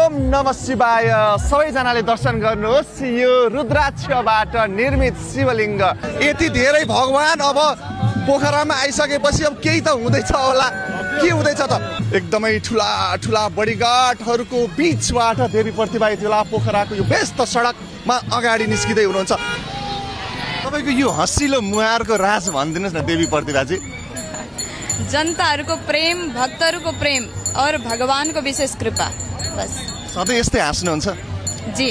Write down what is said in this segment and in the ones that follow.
ओम नमः शिवाय। सबैजनाले दर्शन गर्नुहोस् यो रुद्राक्षबाट निर्मित शिवलिङ्ग। यति धेरै भगवान अब पोखरामा आइसकेपछि अब केही त हुँदैछ होला। के हुँदैछ त? एकदमै ठुला ठुला बडीगार्डहरूको बीचबाट देवी प्रतिभा यति बेला पोखराको यो व्यस्त सडकमा अगाडि निस्किँदै हुनुहुन्छ। तपाईँको यो हँसिलो मुहारको राज भनिदिनुहोस् न देवी प्रतिभाजी। जनताहरूको प्रेम, भक्तहरूको प्रेम और भगवानको विशेष कृपा बस। सधैँ यस्तै हाँस्नुहुन्छ? जी।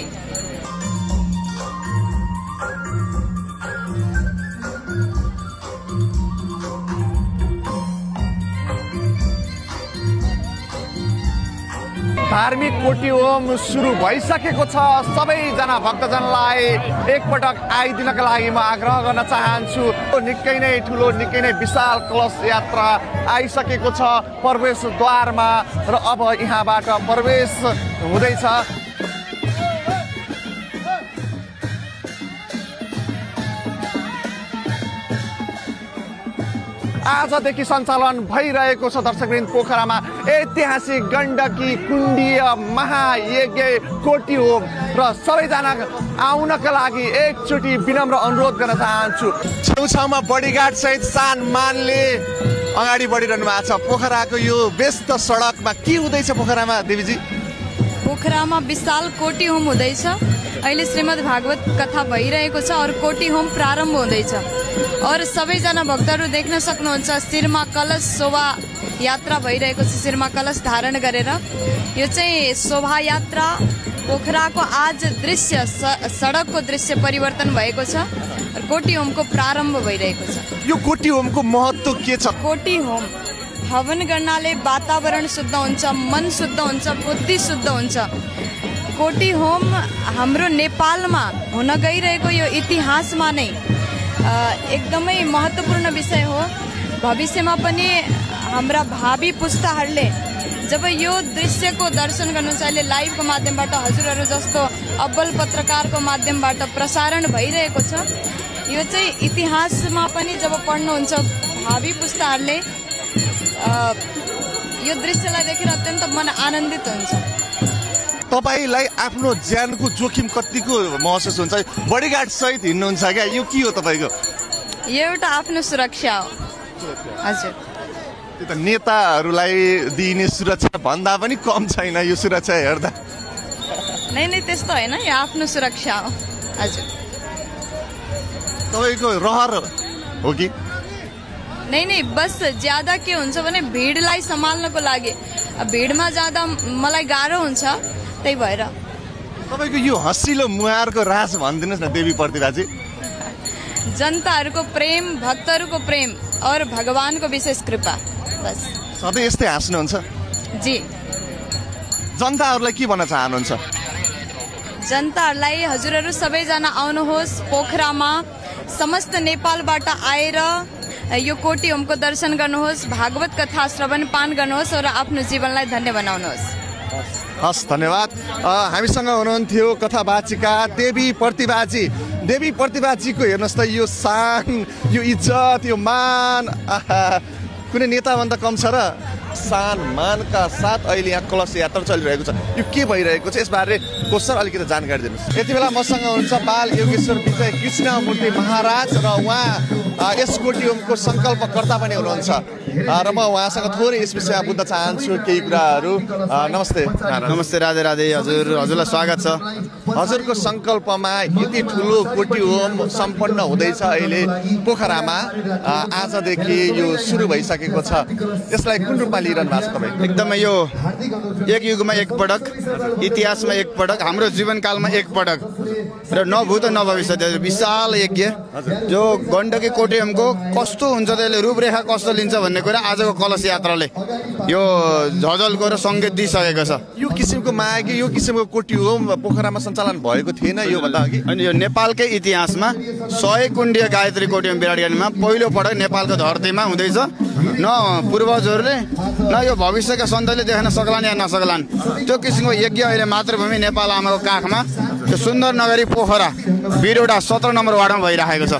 धार्मिक कोटी होम सुरु भइसकेको छ। सबैजना भक्तजनलाई एकपटक आइदिनका लागि म आग्रह गर्न चाहन्छु। निकै नै ठुलो, निकै नै विशाल कलश यात्रा आइसकेको छ प्रवेशद्वारमा र अब यहाँबाट प्रवेश हुँदैछ। आजदेखि सञ्चालन भइरहेको छ दर्शकवृन्द पोखरामा ऐतिहासिक गण्डकी कुण्डीय महायज्ञ कोटी होम र सबैजना आउनका लागि एकचोटि विनम्र अनुरोध गर्न चाहन्छु। छेउछाउमा बडीगार्ड सहित सान मानले अगाडि बढिरहनु भएको छ। पोखराको यो व्यस्त सडकमा के हुँदैछ पोखरामा देवीजी? पोखरामा विशाल कोटी होम हुँदैछ। अहिले श्रीमद् भागवत कथा भइरहेको छ और कोटी होम प्रारम्भ हुँदैछ और सबैजना भक्तहरू देख्न सक्नुहुन्छ शिरमा कलश शोभा यात्रा भइरहेको छ। शिरमा कलश धारण गरेर यो चाहिँ शोभा यात्रा पोखराको आज दृश्य सडकको दृश्य परिवर्तन भएको छ और कोटी होमको प्रारम्भ भइरहेको छ। यो कोटी होमको महत्त्व के छ? कोटी होम हवन गर्नाले वातावरण शुद्ध हुन्छ, मन शुद्ध हुन्छ, बुद्धि शुद्ध हुन्छ। कोटी होम हाम्रो नेपालमा हुन गइरहेको यो इतिहासमा नै एकदमै महत्त्वपूर्ण विषय हो। भविष्यमा पनि हाम्रा भावी पुस्ताहरूले जब यो दृश्यको दर्शन गर्नुहुन्छ, अहिले लाइभको माध्यमबाट हजुरहरू जस्तो अब्बल पत्रकारको माध्यमबाट प्रसारण भइरहेको छ। यो चाहिँ इतिहासमा पनि जब पढ्नुहुन्छ भावी पुस्ताहरूले यो दृश्यलाई देखेर अत्यन्त मन आनन्दित हुन्छ। तपाईलाई आफ्नो ज्यानको जोखिम कतिको महसुस हुन्छ? बडीगार्ड सहित हिँड्नुहुन्छ क्या, यो के हो तपाईँको? यो एउटा आफ्नो सुरक्षा हो। हजुर, त्यो त नेताहरूलाई दिइने सुरक्षा भन्दा पनि कम छैन यो सुरक्षा हेर्दा। नै त्यस्तो होइन, यो आफ्नो सुरक्षा हो। हजुर, तपाईँको रहर हो कि? नै बस ज्यादा के हुन्छ भने भिडलाई सम्हाल्नको लागि भिडमा जाँदा मलाई गाह्रो हुन्छ, त्यही भएर। तपाईँको यो हँसिलो मुहारको राज भनिदिनुहोस् न देवी प्रतिभाजी। जनताहरूको प्रेम, भक्तहरूको प्रेम और भगवानको विशेष कृपा बस। सधैँ यस्तै हाँस्नुहुन्छ? जी। जनताहरूलाई के भन्न चाहनुहुन्छ? जनताहरूलाई हजुरहरू सबैजना आउनुहोस् पोखरामा। समस्त नेपालबाट आएर यो कोटी होमको दर्शन गर्नुहोस्, भागवत कथा श्रवण पान गर्नुहोस् और आफ्नो जीवनलाई धन्य बनाउनुहोस्। हस्, धन्यवाद। हामीसँग हुनुहुन्थ्यो कथावाचिका देवी प्रतिभाजी। देवी प्रतिभाजीको हेर्नुहोस् त यो शान, यो इज्जत, यो मान कुनै नेताभन्दा कम छ र? शान मानका साथ अहिले यहाँ कलश यात्रा चलिरहेको छ। यो के भइरहेको छ यसबारे क्वेसन अलिकति जानकारी दिनुहोस्। यति बेला मसँग हुनुहुन्छ बाल योगेश्वर विजय कृष्णमूर्ति महाराज र उहाँ यस कोटी होमको सङ्कल्पकर्ता पनि हुनुहुन्छ र म उहाँसँग थोरै यस विषयमा बुझ्न चाहन्छु केही कुराहरू। नमस्ते। नमस्ते, राधे राधे। हजुरलाई स्वागत छ। हजुरको सङ्कल्पमा यति ठुलो कोटी होम सम्पन्न हुँदैछ अहिले पोखरामा। आजदेखि यो सुरु भइसकेको छ। यसलाई कुन रूपमा लिइरहनु भएको छ तपाईँ? एकदमै यो एक युगमा एकपटक, इतिहासमा एकपटक, हाम्रो जीवनकालमा एकपटक र नभूत नभविष्य विशाल यज्ञ जो गण्डकी कोटी होमको कस्तो हुन्छ, त्यसले रूपरेखा कस्तो लिन्छ भन्ने कुरा आजको कलश यात्राले यो झझलको र सङ्केत दिइसकेको छ। यो किसिमको माघे, यो किसिमको कोटी होम पोखरामा सञ्चालन भएको थिएन यो भन्दा अघि। अनि यो नेपालकै इतिहासमा 100 कुण्डीय गायत्री कोटी होम विराटगढीमा पहिलो पटक नेपालको धरतीमा हुँदैछ। न पूर्वजहरूले न यो भविष्यका सन्ततिले देख्न सक्लान् या नसक्लान् त्यो किसिमको यज्ञ अहिले मातृभूमि नेपाल आमाको काखमा त्यो सुन्दर नगरी पोखरा बिरोडा 17 नम्बर वार्डमा भइरहेको छ।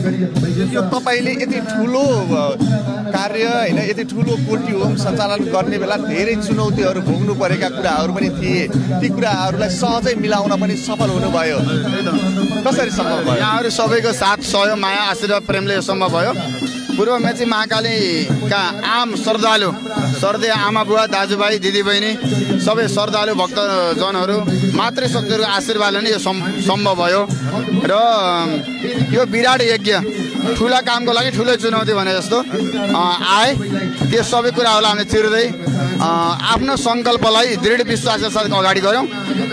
यो तपाईँले यति ठुलो कार्य होइन यति ठुलो कोटी होम सञ्चालन गर्ने बेला धेरै चुनौतीहरू भोग्नु परेका कुराहरू पनि थिए ती कुराहरूलाई सहजै मिलाउन पनि सफल हुनुभयो कसरी सम्भव भयो यहाँहरू सबैको साथ सहयोग माया आशीर्वाद प्रेमले सम्भव भयो पूर्व मेची महाकालीका आम श्रद्धालु श्रद्धेय आमा बुवा दाजुभाइ दिदीबहिनी सबै श्रद्धालु भक्तजनहरू मातृशक्तिहरूको आशीर्वादले नै यो सम्भव भयो र यो विराट यज्ञ ठुला कामको लागि ठुलै चुनौती भने जस्तो आए त्यो सबै कुराहरूलाई हामीले चिर्दै आफ्नो सङ्कल्पलाई दृढ विश्वासका साथ अगाडि गऱ्यौँ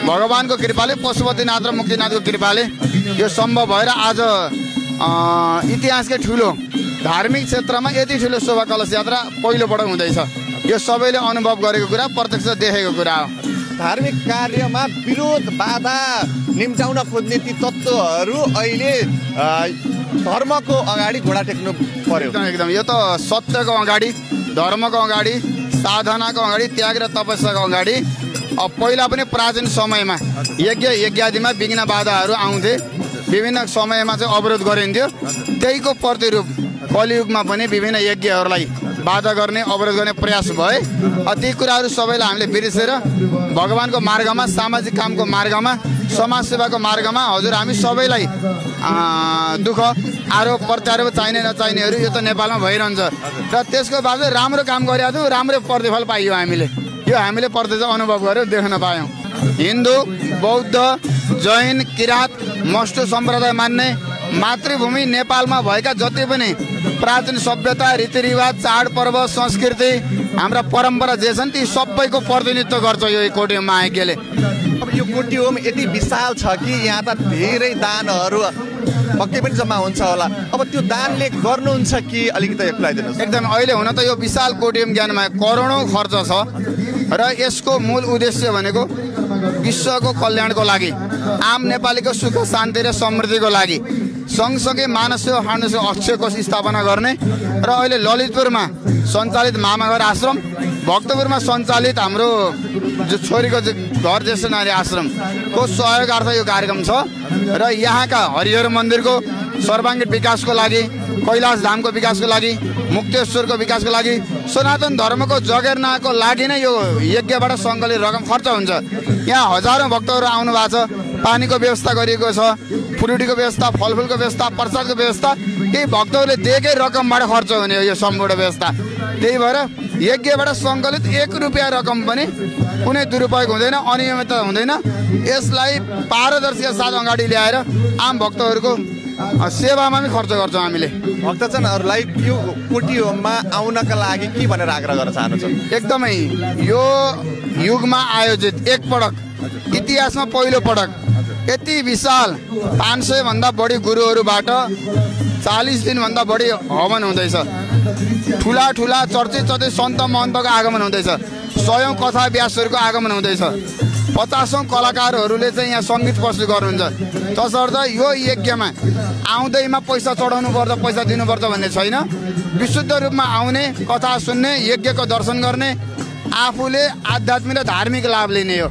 भगवानको कृपाले पशुपतिनाथ र मुक्तिनाथको कृपाले यो सम्भव भएर आज इतिहासकै ठुलो धार्मिक क्षेत्रमा यति ठुलो शोभा कलश यात्रा पहिलोपटक हुँदैछ यो सबैले अनुभव गरेको कुरा प्रत्यक्ष देखेको कुरा हो धार्मिक कार्यमा विरोध बाधा निम्त्याउन खोज्ने ती तत्त्वहरू अहिले धर्मको अगाडि घोडा टेक्नु पर्यो एकदम यो त सत्यको अगाडि धर्मको अगाडि साधनाको अगाडि त्याग र तपस्याको अगाडि पहिला पनि प्राचीन समयमा यज्ञादिमा विघ्न बाधाहरू आउँथे विभिन्न समयमा चाहिँ अवरोध गरिन्थ्यो त्यहीको प्रतिरूप कलियुगमा पनि विभिन्न यज्ञहरूलाई बाधा गर्ने अवरोध गर्ने प्रयास भए ती कुराहरू सबैलाई हामीले बिर्सेर भगवानको मार्गमा सामाजिक कामको मार्गमा समाजसेवाको मार्गमा हजुर हामी सबैलाई दुःख आरोप प्रत्यारोप चाहिने नचाहिनेहरू यो त नेपालमा भइरहन्छ र त्यसको बावजुद राम्रो काम गरेका थियौँ राम्रो प्रतिफल पाइयो हामीले प्रत्यक्ष अनुभव गऱ्यौँ देख्न पायौँ हिन्दू बौद्ध जैन किराँत मस्टो सम्प्रदाय मान्ने मातृभूमि नेपालमा भएका जति पनि प्राचीन सभ्यता रीतिरिवाज चाडपर्व संस्कृति हाम्रा परम्परा जे छन् ती सबैको प्रतिनिधित्व गर्छ यो कोटी होम महायज्ञले अब यो कोटी होम यति विशाल छ कि यहाँ त धेरै दानहरू पक्कै पनि जम्मा हुन्छ होला अब त्यो दानले गर्नुहुन्छ कि अलिकति खुलाइदिनुहोस् एकदम अहिले हुन त यो विशाल कोटी होम ज्ञानमा करोडौँ खर्च छ र यसको मूल उद्देश्य भनेको विश्वको कल्याणको लागि आम नेपालीको सुख शान्ति र समृद्धिको लागि सँगसँगै मानस सेवा खाद्य सेवा अक्षय कोष स्थापना गर्ने र अहिले ललितपुरमा सञ्चालित मामाघर आश्रम भक्तपुरमा सञ्चालित हाम्रो जो छोरीको घर ज्येष्ठ नारी आश्रमको सहयोगार्थ यो कार्यक्रम छ र यहाँका हरिहर मन्दिरको सर्वाङ्गीण विकासको लागि कैलाश धामको विकासको लागि मुक्तेश्वरको विकासको लागि सनातन धर्मको जगेर्नाको लागि नै यो यज्ञबाट सङ्कलित रकम खर्च हुन्छ यहाँ हजारौँ भक्तहरू आउनु भएको छ पानीको व्यवस्था गरिएको छ फ्रुटीको व्यवस्था फलफुलको व्यवस्था प्रसादको व्यवस्था यही भक्तहरूले दिएकै रकमबाट खर्च हुने हो यो सम्पूर्ण व्यवस्था त्यही भएर यज्ञबाट सङ्कलित 1 रुपियाँ रकम पनि कुनै दुरुपयोग हुँदैन अनियमितता हुँदैन यसलाई पारदर्शिता साथ अगाडि ल्याएर आम भक्तहरूको सेवामा पनि खर्च गर्छौँ हामीले भक्तजनहरूलाई यो कोटी होममा आउनका लागि के भनेर आग्रह गर्न चाहनुहुन्छ एकदमै यो युगमा आयोजित एकपटक इतिहासमा पहिलो पटक यति विशाल 500 भन्दा बढी गुरुहरूबाट 40 दिनभन्दा बढी हवन हुँदैछ ठुला ठुला चर्चित सन्त महन्तको आगमन हुँदैछ 100औं कथा व्यासहरूको आगमन हुँदैछ 50औं कलाकारहरूले चाहिँ यहाँ सङ्गीत प्रस्तुत गर्नुहुन्छ तसर्थ यो यज्ञमा आउँदैमा पैसा चढाउनु पर्छ पैसा दिनुपर्छ भन्ने छैन विशुद्ध रूपमा आउने कथा सुन्ने यज्ञको दर्शन गर्ने आफूले आध्यात्मिक र धार्मिक लाभ लिने हो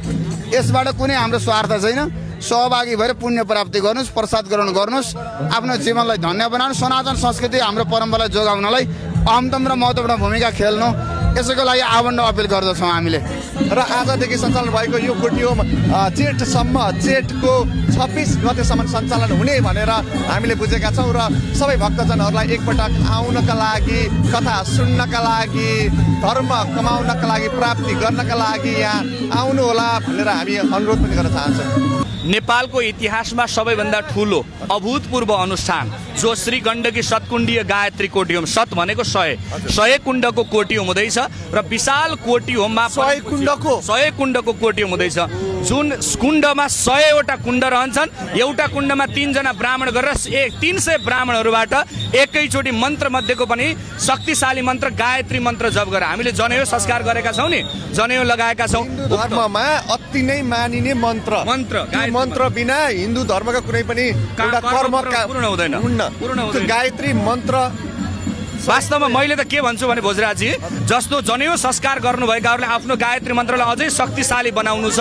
यसबाट कुनै हाम्रो स्वार्थ छैन सहभागी भएर पुण्य प्राप्ति गर्नुहोस् प्रसाद ग्रहण गर्नुहोस् आफ्नो जीवनलाई धन्य बनाउनु सनातन संस्कृति हाम्रो परम्परालाई जोगाउनलाई अहमतम र महत्त्वपूर्ण भूमिका खेल्नु यसैको लागि आह्वान अपिल गर्दछौँ हामीले र आजदेखि सञ्चालन भएको यो कोटी होम जेठको 26 गतेसम्म सञ्चालन हुने भनेर हामीले बुझेका छौँ र सबै भक्तजनहरूलाई एकपटक आउनका लागि कथा सुन्नका लागि धर्म कमाउनका लागि प्राप्ति गर्नका लागि यहाँ आउनु होला भनेर हामी अनुरोध पनि गर्न चाहन्छौँ नेपालको इतिहासमा सबैभन्दा ठुलो अभूतपूर्व अनुष्ठान जो श्री गण्डकी शतकुण्डीय गायत्री कोटी होम शत भनेको 100 कुण्डको कोटी होम हुँदैछ र विशाल कोटी होममा 100 कुण्डको कोटी होम हुँदैछ जुन कुण्डमा 100वटा कुण्ड रहन्छन् एउटा कुण्डमा 3 जना ब्राह्मण गरेर 300 ब्राह्मणहरूबाट एकैचोटि मन्त्र मध्येको पनि शक्तिशाली मन्त्र गायत्री मन्त्र जप गरेर हामीले जनेऊ संस्कार गरेका छौँ नि जनेऊ लगाएका छौँ धर्ममा अति नै मानिने मन्त्र बिना हिन्दू धर्मका कुनै पनि एउटा कर्म पूर्ण हुँदैन गायत्री मन्त्र वास्तवमा मैले त के भन्छु भने भोजराजी जस्तो जनेऊ संस्कार गर्नुभएकाहरूले आफ्नो गायत्री मन्त्रलाई अझै शक्तिशाली बनाउनु छ,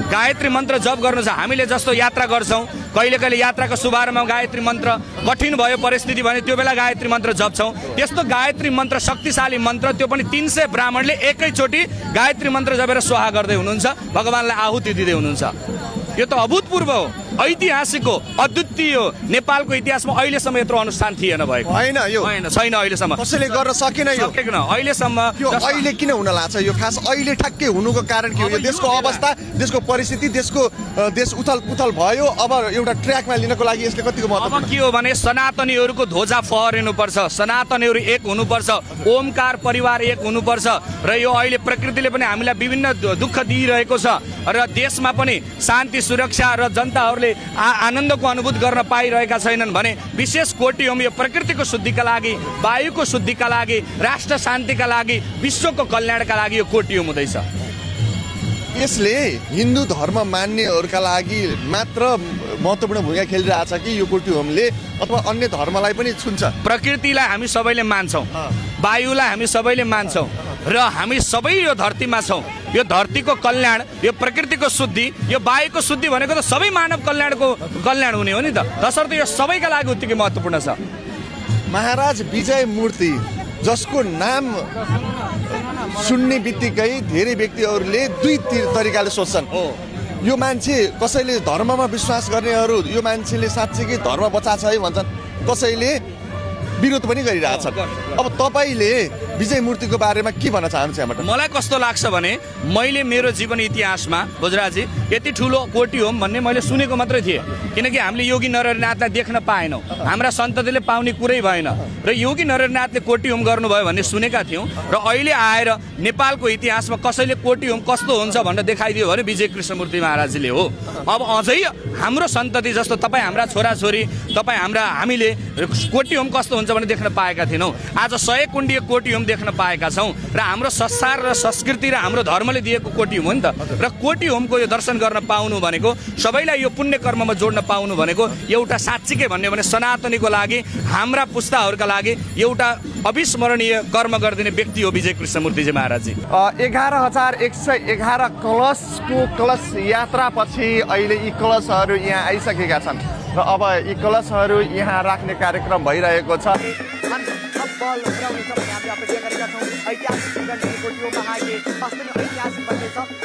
गायत्री मन्त्र जप गर्नु छ। हामीले जस्तो यात्रा गर्छौँ, कहिले कहिले यात्राको शुभारम्भमा गायत्री मन्त्र, कठिन भयो परिस्थिति भने त्यो बेला गायत्री मन्त्र जप्छौँ। त्यस्तो गायत्री मन्त्र शक्तिशाली मन्त्र, त्यो पनि 300 ब्राह्मणले एकैचोटि गायत्री मन्त्र जपेर स्वाहा गर्दै हुनुहुन्छ, भगवानलाई आहुति दिँदै हुनुहुन्छ। यो त अभूतपूर्व हो, ऐतिहासिक हो, अद्वितीय हो। नेपालको इतिहासमा अहिलेसम्म यत्रो अनुष्ठान थिएन भएको, छैन अहिलेसम्म, कसैले गर्न सकेन यो अहिलेसम्म। यो अहिले किन हुन लाग्छ? यो खास अहिले ठ्याक्कै हुनुको कारण के हो? यो देशको अवस्था, देशको परिस्थिति, देश उथल पुथल भयो, अब एउटा ट्र्याकमा लिनको लागि यसले कतिको महत्त्व? अब के हो भने सनातनीहरूको ध्वजा फहरिनुपर्छ, सनातनीहरू एक हुनुपर्छ, ओमकार परिवार एक हुनुपर्छ। र यो अहिले प्रकृतिले पनि हामीलाई विभिन्न दुःख दिइरहेको छ र देशमा पनि शान्ति सुरक्षा र जनताहरूले आनन्दको अनुभूत गर्न पाइरहेका छैनन् भने विशेष कोटि होम यो प्रकृतिको शुद्धिका लागि, वायुको शुद्धिका लागि, राष्ट्र शान्तिका लागि, विश्वको कल्याणका लागि यो कोटि होम हुँदैछ। यसले हिन्दू धर्म मान्नेहरूका लागि मात्र महत्त्वपूर्ण भूमिका खेलिरहेछ कि यो कोटि होमले अथवा अन्य धर्मलाई पनि छुन्छ? प्रकृतिलाई हामी सबैले मान्छौँ, वायुलाई हामी सबैले मान्छौँ र हामी सबै यो धरतीमा छौँ। यो धरतीको कल्याण, यो प्रकृतिको शुद्धि, यो वायुको शुद्धि भनेको त सबै मानव कल्याण हुने हो नि त। तसर्थ यो सबैका लागि उत्तिकै महत्त्वपूर्ण छ। महाराज विजय मूर्ति, जसको नाम सुन्ने बित्तिकै धेरै व्यक्तिहरूले दुई तरिकाले सोच्छन्। यो मान्छे, कसैले धर्ममा विश्वास गर्नेहरू यो मान्छेले साँच्चीकै धर्म बचाएको छ है भन्छन्, कसैले विरोध पनि गरिरहेछन्। अब तपाईँले विजय मूर्तिको बारेमा के भन्न चाहनुहुन्छ यहाँबाट? मलाई कस्तो लाग्छ भने मैले मेरो जीवन इतिहासमा भोजराजी यति ठुलो कोटि होम भन्ने मैले सुनेको मात्रै थिएँ, किनकि हामीले योगी नरहरिनाथलाई देख्न पाएनौँ, हाम्रा सन्ततिले पाउने कुरै भएन र योगी नरहरिनाथले कोटि होम गर्नुभयो भन्ने सुनेका थियौँ। र अहिले आएर नेपालको इतिहासमा कसैले कोटि होम कस्तो हुन्छ भनेर देखाइदियो भने विजय कृष्णमूर्ति महाराजले हो। अब अझै हाम्रो सन्तति जस्तो तपाईँ हाम्रा छोराछोरी, हामीले कोटि होम कस्तो हुन्छ भने देख्न पाएका थिएनौँ। आज 100 कुण्डीय कोटि होम देख्न पाएका छौँ र हाम्रो संस्कार र संस्कृति र हाम्रो धर्मले दिएको कोटि होम हो नि त। र कोटि होमको यो दर्शन गर्न पाउनु भनेको, सबैलाई यो पुण्य कर्ममा जोड्न पाउनु भनेको एउटा साँच्चीकै भन्यो भने सनातनीको लागि, हाम्रा पुस्ताहरूका लागि एउटा अविस्मरणीय कर्म गरिदिने व्यक्ति हो विजय कृष्णमूर्तिजी महाराजजी। 11,111 कलश यात्रापछि अहिले यी कलशहरू यहाँ आइसकेका छन् र अब यी कलशहरू यहाँ राख्ने कार्यक्रम भइरहेको छ।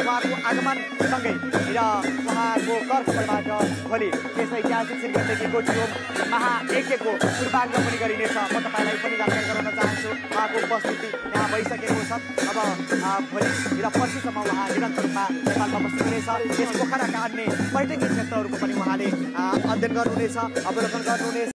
उहाँको आगमनसँगै र उहाँको कर्तव्यबाट भोलि यस ऐतिहासिक श्रीगण्डकी कोटि होम महायज्ञको पूर्वाङ्ग पनि गरिनेछ। म तपाईँलाई पनि जानकारी गराउन चाहन्छु, उहाँको उपस्थिति यहाँ भइसकेको छ। अब भोलि र पर्सिसम्म उहाँ निरन्तर रूपमा नेपालमा बस्नुहुनेछ। यस पोखराका अन्य पर्यटकीय क्षेत्रहरूको पनि उहाँले अध्ययन गर्नुहुनेछ, अवलोकन गर्नुहुनेछ।